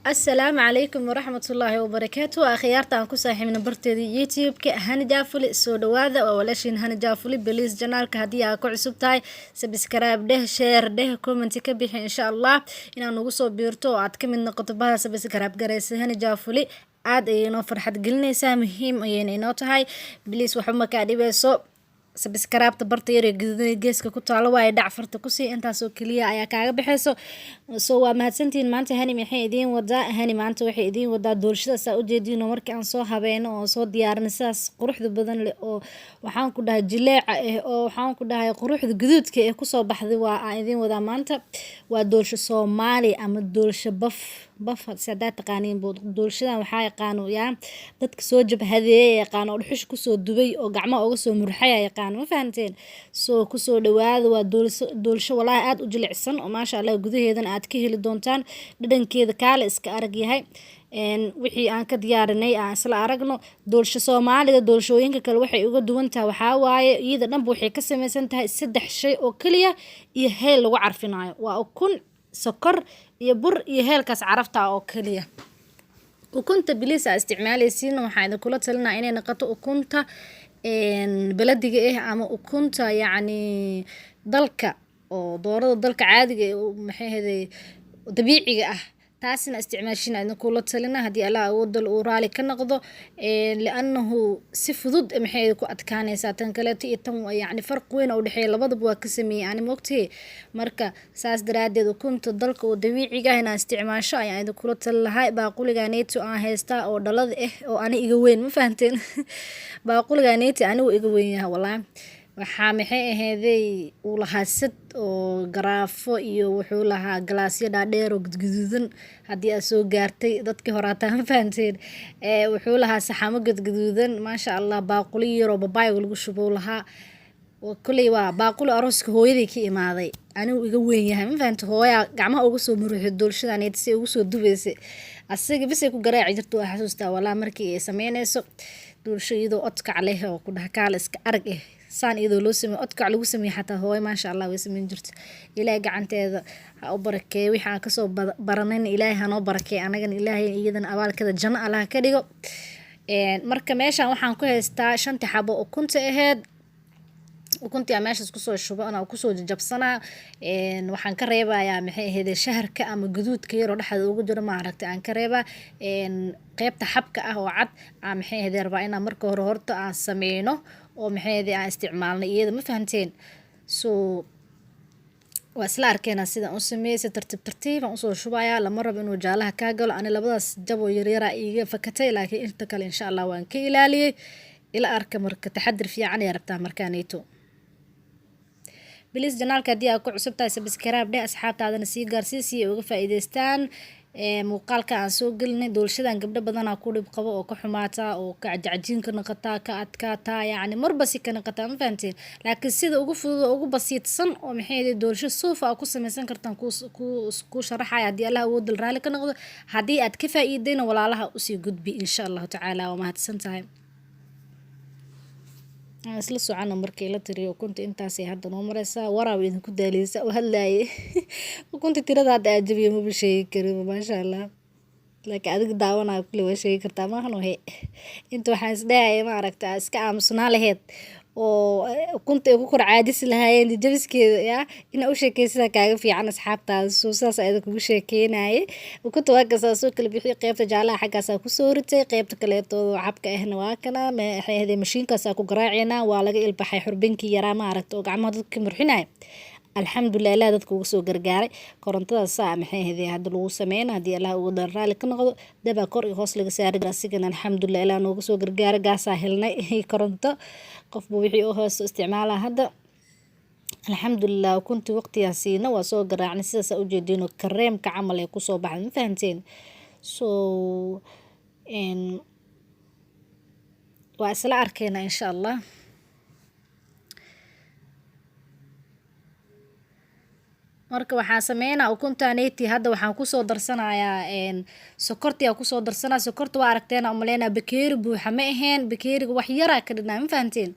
Asalaamu calaykum waraxmatullaahi wabarakaatu. Akhyaarta aan ku saaxiibna barteeda YouTube-ka Hani Jaafuli, soo dhawaada. Waa walaashiin Hani Jaafuli. Please, channelka haddii aad ku cusub tahay, subscribe dheh, share dheh, comment ka bixi. Insha Allah inaad nagu soo biirto oo aad ka mid noqoto baha subscribe garaysa Hani Jaafuli, aad ayay inoo farxad gelinaysaa, muhiim ayayna inoo tahay. Please, waxba ma kaa dhibeyso. Subscribe-ta barta yar ee gaduudan ee geeska ku taalo waaye, dhac farta kusii, intaasoo keliya ayaa kaaga baxayso. So waa mahadsantihiin. Maanta Hani maxay idiin wadaa? Hani maanta waxay idiin wadaa doolshada saa ujeediin oo markii aan soo habeeno oo soo diyaarinay, sidaas quruxda badan leh oo waxaan ku dhahay jileeca ah oo waxaan ku dhahay quruxda gaduudka ee kusoo baxday waa aan idiin wadaa maanta. Waa doolsho Soomaali ama doolsho baf baf si haddaa taqaaniin. Doolshadan waxaa yaqaano yaa dadka soo jabhadeeye yaqaano oo dhuxusha kusoo dubay oo gacmaha uga soo murxaya yaqaano, ma fahanteen? Soo kusoo dhawaada. Waa doolsho, doolsho walaahi aada u jilicsan oo maasha Allah, gudaheedana aad ka heli doontaan dhadhankeeda kaale iska arag yahay. Wixii aan ka diyaarinay aan isla aragno. Doolsho Soomaalida doolshooyinka kale waxay uga duwan tahay waxaa waaye, iyada dhanba waxay ka samaysan tahay saddex shay oo keliya iyo heel lagu carfinayo. Waa ukun, sokor iyo bur iyo heelkaas carafta oo keliya. Ukunta please aa isticmaaleysiin, waxaa idinkula talinaa inay noqoto ukunta baladiga ah ama ukunta yacni dalka oo doorada dalka caadiga eh, maxay ahayd, dabiiciga ah. Taasina isticmaashin idinkula talina haddii Allah awoodal uu raali ka noqdo, liannahu si fudud maxay ku adkaanaysaa tan kaleeto iyo tan, yacni farq weyn oo udhexeeya labadaba waa ka sameeyey ani, moogtahay. Marka saas daraadeed ukunta dalka oo dabiiciga ah inaan isticmaasho ayaan idinkula tali lahaa. Baaquliga neeto aan haystaa oo dhalada ah oo ani iga weyn, ma fahanteen? Baaquliga neeti anigu iga weyn yahay walaahi. Waxaa maxay aheeday uu lahaa sad oo garaafo iyo wuxuu lahaa galaasyo dhaadheer oo gudguduudan haddii aad soo gaartay dadkii hore hataa, ma fahanteen? Wuxuu lahaa saxamo gadgaduudan, maasha Allah. Baaquli yaroo babaayga lagu shubou lahaa. Koley waa baaquli arooska hooyaday ka imaaday, anigu iga weyn yahay, ma fahante? Hooyaa gacmaha uga soo muruxay doolshadan si ugu soo dubaysay, asaga bisay ku garaaci jirta. Waa xasuustaa walaa markii ay sameynayso doolsho iyadoo odkac leh oo ku dhaha kaala iska arag eh, saan iyadoo loo sameeyo, odkac lagu sameeyo xataa hooyo maasha Allah way sameyn jirta. Ilaahay gacanteeda ha u barakeeyo. Wixii aan kasoo baranayna Ilaahay hanoo barakeeyo anagana, Ilaahay iyadana abaalkeeda janno Allah ka dhigo. Marka meeshan waxaan ku haystaa shanti xabo ukunta aheyd. Ukuntii aan meeshaas kusoo shubo anaa kusoo jajabsanaa. Waxaan ka reebayaa maxay ahayd shaharka ama guduudka yaroo dhexda ugu jiro, maaragtay, aan ka reebaa qeybta xabka ah oo cad. Aan maxay ahayd rabaa inaan marka hore horta aan sameyno oo maxay ahayd aan isticmaalno iyada, ma fahanteen? So waa isla arkeenaa sidaan u sameeyey. Si tartiib tartiib aan usoo shubayaa, lama rabo inuu jaalaha kaa galo. Ani labadaas jabo yaryara iiga fakatay, laakiin inta kale insha Allah waan ka ilaaliyey. Ila arka. Marka taxadir fiican ayaa rabtaa markaaneyto. Please, channelka haddii aad ku cusub tahay, subscribe dheh, asxaabtaadana sii gaarsii si ay uga faa'iidaystaan muuqaalka aan soo gelinay. Doolshadan gabdho badanaa ku dhib qabo oo ka xumaata oo ka cajiin ka noqotaa, ka adkaataa, yacni marba si ka noqotaa, ma fahanteen? Laakiin sida ugu fudud oo ugu basiidsan oo maxay ahayd doolsho suufa aad ku samaysan kartaan ku sharaxaya haddii Allah awoodal raali ka noqdo. Haddii aad ka faa'iidayna, walaalaha usii gudbi insha Allahu tacaala. Waa mahadsan tahay. Aan isla socono markii la tiriyo ukunta. Intaasay hadda noo mareysaa. Waraaba idinku daaliysa oo hadlaayay. Ukunta tirada hadda aan jabiyo maba sheegi karin, maasha Allah, laakiin adiga daawanayo kulli waa sheegi kartaa, maahan? He, inta waxaan isdhahaya, ma aragta, iska aamusnaa laheyd oo ukunta ay ku kor caajisi lahaayeen jabiskeeda yaa inaa u sheekeysada kaaga fiican asxaabtaada. Soo saas ayada kugu sheekeynayay. Ukunta waa kasaa soo kala bixiyay, qeybta jaalaha xaggaasaa kusoo ritay, qeybta kaleetooda xabka ahna waa kana. Maxay ahayd mashiinkaasaa ku garaaceynaa. Waa laga ilbaxay xurbinkii yaraa, ma aragta, oo gacmaha dadka ka murxinaya. Alxamdulilah, Ilaah dadka uga soo gargaaray. Korontada saa maxay ahayd hadda lagu sameyna haddii Allah ugu dar raali ka noqdo. Dabaa kor iyo hoos laga saari asigana. Alxamdulilah, Ilaah nooga soo gargaaray, gaasaa helnay, koronto qofba wixii u hoosto isticmaalaa hadda. Alxamdulilah, ukuntii waqtigaa siina, waa soo garaacnay. Sidaas aa ujeediin oo kareemka camal ay kusoo baxday, ma fahanteen? So waa isla arkeynaa insha Allah. Marka waxaan sameynaa ukuntaneyti hadda waxaan kusoo darsanayaa sokortii aan kusoo darsanaa. Sokorta waa aragteen aan umaleynaa, bakeeri buuxa ma aheen, bakeeriga wax yaraa ka dhinaa, ma fahanteen?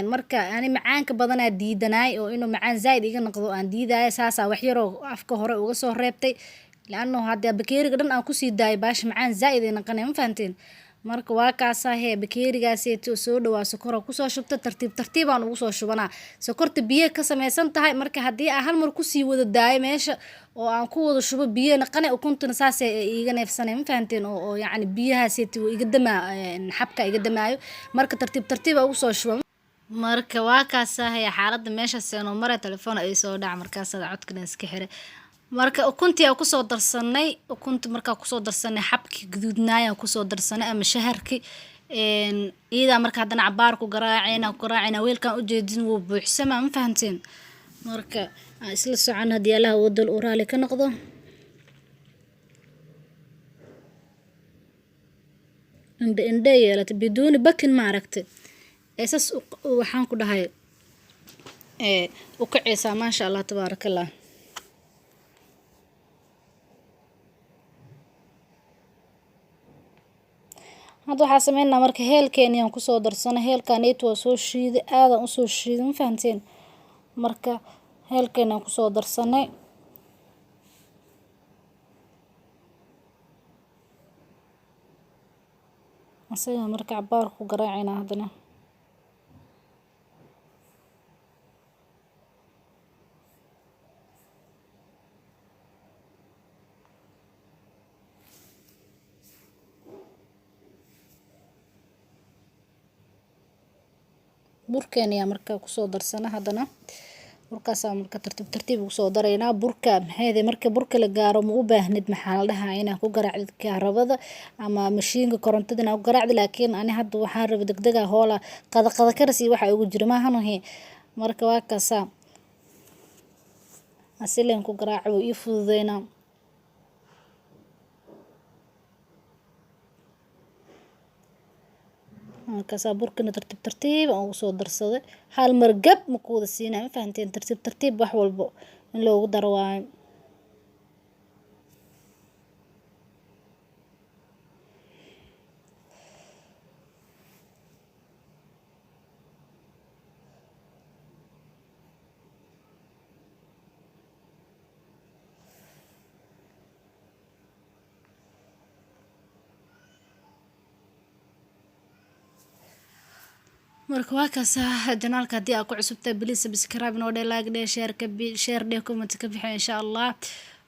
Marka ani macaanka badanaa diidanaay oo inuu macaan zaaid iga noqdo aan diidaya, saasaa wax yaroo afka hore uga soo reebtay. Laano hadda bakeeriga dhan aan kusii daayo, baasha macaan zaaid ay noqonaya, ma fahanteen? Marka waa kaasaa hee, bakeerigaaseyto soo dhawaa. Sokora kusoo shubta, tartiib tartiib aan ugu soo shubanaa. Sokorta biyo ka samaysan tahay. Marka haddii aan hal mar kusii wada daayo meesha oo aan ku wada shubo, biyo naqane, ukuntana saasay iiga neefsanay, ma fahanteen? Oo yacni biyahaaseyto wuu iga damaa, xabka iga damaayo. Marka tartiib tartiib aan ugu soo shubo. Marka waa kaasaa hee, xaaladda meeshaas inoo maray. Telefoon ay soo dhac, markaasaa codkana iska xiray. Marka ukuntii aan kusoo darsanay, ukunta markaa kusoo darsanay, xabkii gaduudnaay aan kusoo darsanay ama shaharkii iyadaa. Marka haddana cabaar ku garaacayna, ku garaacayna, weelkaan ujeedin wuu buuxsamaa, ma fahanteen? Marka aan isla socon haddii Allaha wadal uu raali ka noqdo. Indhe indhe yeelatay biduuni bakin, ma aragtay? Ee saas waxaan ku dhahay ee u kacaysaa, maasha Allah, tabaaraka Allah. Hadda waxaa sameynaa marka heelkeeni aan kusoo darsanay. Heelkaaneytu waa soo shiiday, aadaan usoo shiiday, ma fahanteen? Marka heelkeeni aan kusoo darsanay. Asaga marka cabaar ku garaacayna haddana. Burkeeni ayaa marka kusoo darsana haddana. Burkaasaa marka tartiib tartiib ugu soo daraynaa burka. Maxay marka burka la gaaro, ma u baahnid, maxaa la dhahaa, inaa ku garaacdid kahrabada ama mashiinka korontada inaa ku garaacdid. Laakiin ani hadda waxaan rabay degdega, hoola qada qada karis iyo waxa ugu jira maahan wahe. Marka waa kaasaa, asileen ku garaaco, wuu ii fududeynaa. Markaasaa burkana tartiib tartiib aan ugu soo darsaday. Hal mar gab ma ku wada siinaya, ma fahanteen? Tartiib tartiib wax walbo in loogu daro waayo. Marka waa kaasaa. Channelka haddii aad ku cusubtahay, please subscribe noo dheh, like dheh, share ka bi, share dheh, comment ka bixi, insha Allah.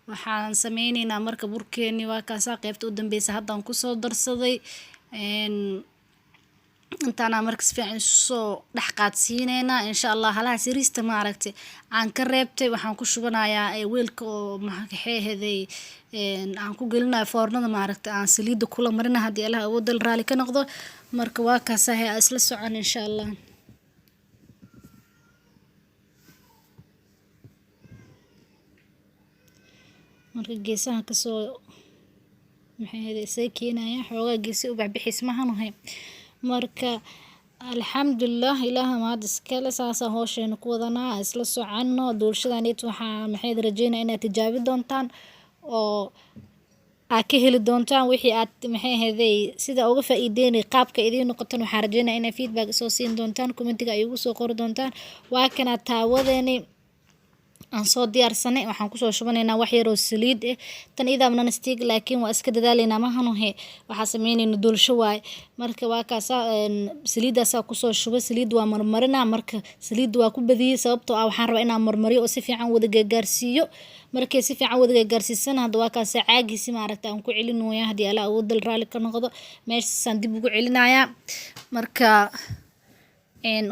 Waxaan sameyneynaa marka burkeeni waa kaasaa, qaybta u dambeysa haddaan kusoo darsaday. Intaana marka si fiican isu soo dhex qaadsiineynaa, insha Allah. Halaha siriista, ma aragtay, aan ka reebtay, waxaan ku shubanayaa weelka oo maxay ahaday aan ku gelinayo foornada, ma aragtay, aan saliidda kula marina haddii Allah awoodda raali ka noqdo. Marka waa kaasahay, aan isla socon, insha Allah. Marka geesaha kasoo, maxay ahayd, isaga keenaya xoogaa geesi u baxbixiis maahan wahay. Marka alxamdulilah, Ilaaha mahad iskale. Saasaan howsheena ku wadanaa, isla socono. Doolshadaneet waxaa maxay rajeynaya inaad tijaabi doontaan oo aad ka heli doontaan wixii aad, maxay ahaydey, sida uga faa'iideynay qaabka idiin noqotan. Waxaan rajeynaya inay feedback soo siin doontaan, commentiga ay igu soo qori doontaan. Waa kana taawadeeni aan soo diyaarsanay. Waxaan kusoo shubanaynaa wax yar oo saliid ah. Tan idaab non stick, laakiin waa iska dadaalaynaa maahan wahe. Waxaa sameynayna doolsho waaye. Marka waa kaasaa, saliidaasaa kusoo shubay. Saliid waa marmarinaa. Marka saliidda waa ku badiyey, sababtoo ah waxaan rabaa inaan marmariyo oo si fiican wada gaargaarsiiyo. Markay si fiican wada gaargaarsiisana, hadda waa kaasa, caagiisi, maaragta, aan ku celinooya haddii Alla awoodal raali ka noqdo. Meeshaasaan dib ugu celinayaa. Marka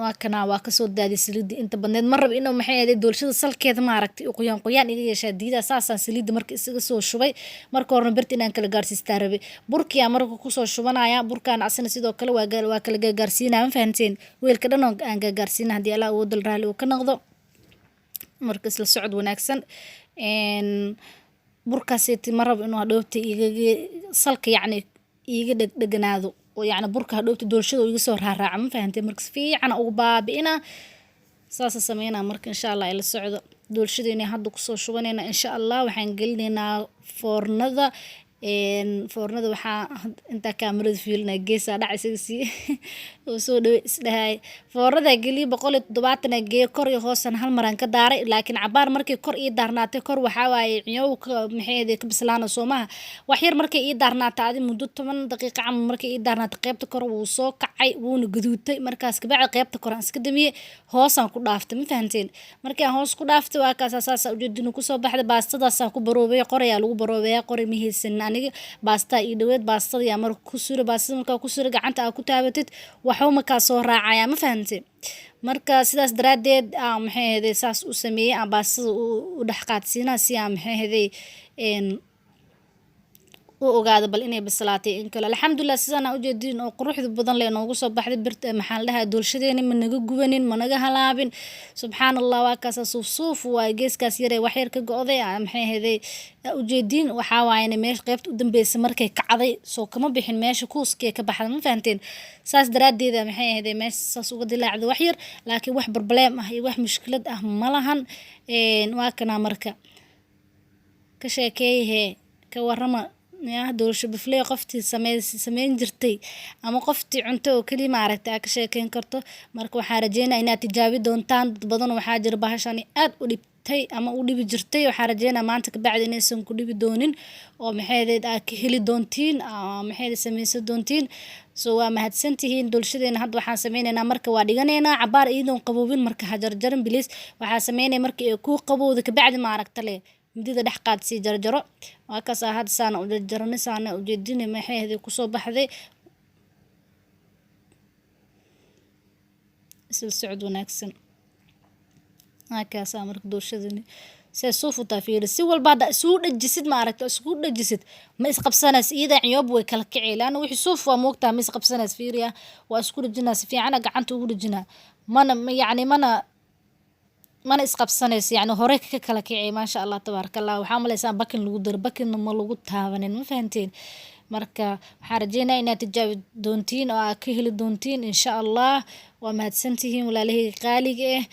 waa kana, waa kasoo daadiyay saliidda inta badneed. Ma rabo inuu, maxay ahayd, doolshada salkeeda, maaragtay, qoyaan qoyaan iga yeeshaa diidaa. Saasaan saliidda marka isaga soo shubay. Marka horena birta inaan kala gaarsiistaa rabay. Burkiyaa marka kusoo shubanaya. Burkaan asina sidoo kale waa kala gaargaarsiinaya, ma fahanteen? Weelka dhan oo aan gaargaarsiina haddii Allah awoodal raali uu ka noqdo. Marka isla socod wanaagsan. Burkaaseti ma rabo inuu hadhoobta igaga salka, yacni iiga dhegdheganaado, oo yacni burka hadhoobta doolshada uu iga soo raaraaco, ma fahantay? Marka si fiican ugu baabi'ina, saasa sameynaa. Marka insha Allah ila socdo. Doolshadeena hadda kusoo shubanayna, insha Allah. Waxaan gelinaynaa foornada. Foornada waxaa intaa kaamirada fiirinaya, geesaa dhac isaga sii oo soo dhawe isdhahay. Foornada geliye, 170 geeye, kor iyo hoosna hal maraan ka daaray. Laakiin cabaar markii kor ii daarnaatay, kor waxaa waaye ciyoowka, maxay ahayd, ka bislaana soomaha. Wax yar markay ii daarnaatay, adi muddo 10 daqiiqo camal markay ii daarnaatay, qaybta kor wuu soo kacay, wuuna gaduutay. Markaas kabacdi qaybta kor aan iska damiyey, hoosaan ku dhaaftay. Ma fahanteen? Markii aan hoos ku dhaaftay, waa kaas, saasa ujeedinu kusoo baxday. Baastadaasaa ku baroobay. Qorayaa lagu baroobeeyaa, qori ma haysanin aniga, baastaa ii dhaweed. Baastada yaa marka ku sura. Baastada markaa ku sura, gacanta aa ku taabatid, waxba markaa soo raacaya. Ma fahanteen? Marka sidaas daraadeed aan, maxay ahayd, saas u sameeyey, aan baastada u dhex qaadsiinaa si aan, maxay ahayd, u ogaado bal inay bislaatay in kale. Alxamdulilah, sidaan aan ujeedin oo quruxda badan leh noogu soo baxday birta, maxaa la dhahaa, doolshadeeni ma naga gubanin, ma naga halaabin. Subxaan Allah, waa kaasa, suuf suuf waa. Geeskaas yare wax yar ka go'day, maxay ahayd, ujeediin. Waxaa waayana meesha qaybta u dambeysa markay kacday, soo kama bixin meesha, kuuskee ka baxda. Ma fahanteen? Saas daraadeeda, maxay ahayd, meesha saas uga dilaacday wax yar, laakiin wax problem ah iyo wax mushkilad ah ma lahan. Waa kanaa. Marka ka sheekeeyahee, ka warama yaa doolsho bifley, qoftii sameyn jirtay ama qoftii cunto oo keliya maaragtay aa ka sheekeyn karto. Marka waxaan rajeynaya inaad tijaabi doontaan. Dad badan waxaa jira bahashani aad u dhibtay ama u dhibi jirtay. Waxaan rajeynaya maanta kabacdi inaysan ku dhibi doonin oo, maxay ahayd, aad ka heli doontiin, maxay ahayd, sameysan doontiin. So waa mahadsantihiin. Doolshadeena hadda waxaan sameyneynaa, marka waa dhiganaynaa cabaar iyadoon qaboobin. Marka ha jarjarin, please. Waxaa sameynaya marka ay kuu qabowda kabacdi, maaragta le, midida dhex qaad, sii jarjaro. Waa kaas, hadda saana u jarjarnay, saana ujeedina, maxay ahayd, kusoo baxday. Isla socod wanaagsan. Waa kaasaa. Marka doolshadani say suuf u tahay, fiiri. Si walba hadda isugu dhajisid, ma aragta, isugu dhajisid, ma isqabsanays. Iyada ciyoob way kala kici, laana wixii suuf waa, moogtaa, ma isqabsanays. Fiiriya, waa isku dhajinaa, si fiicana gacanta ugu dhajinaa, mana yacni mana isqabsanayso, yacni hore ka kala kicay. Maasha Allah, tabaaraka Allah. Waxaa malaysaa bakin lagu daro, bakinna ma lagu taabanin. Ma fahanteen? Marka waxaan rajeynaya inaad tijaabi doontiin oo aad ka heli doontiin, insha Allah. Waa mahadsantihiin, walaalahayga qaaliga ah.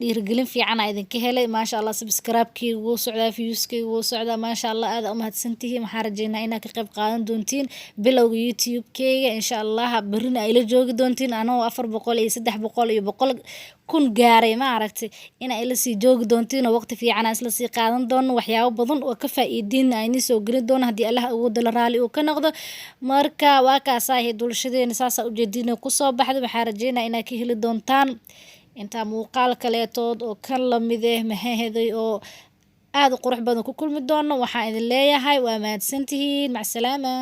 Dhiirigelin fiican aa idinka helay, maasha Allah. Subscribe-keyga wuu socdaa, views-keyga wuu socdaa, maasha Allah. Aad u mahadsantihiin. Waxaan rajeynaa inaad ka qayb qaadan doontiin bilowga YouTube-keyga, insha Allah. Berrina ay la joogi doontiin anoo 400 iyo 300 iyo 100,000 gaaray, ma aragtay, in ay la sii joogi doontiin oo waqti fiican aan isla sii qaadan doono, waxyaabo badan oo ka faa'iidiin aan idiin soo gelin doono, haddii Allah awoodda la raali uu ka noqdo. Marka waa kaasaa, doolshadeena saasaa ujeediina kusoo baxday. Waxaan rajeynaa inaad ka heli doontaan. Intaa muuqaal kaleetood oo kan lamid eh, maxay ahaday, oo aada u qurux badan ku kulmi doono, waxaan idin leeyahay waa mahadsantihiin. Macsalaama.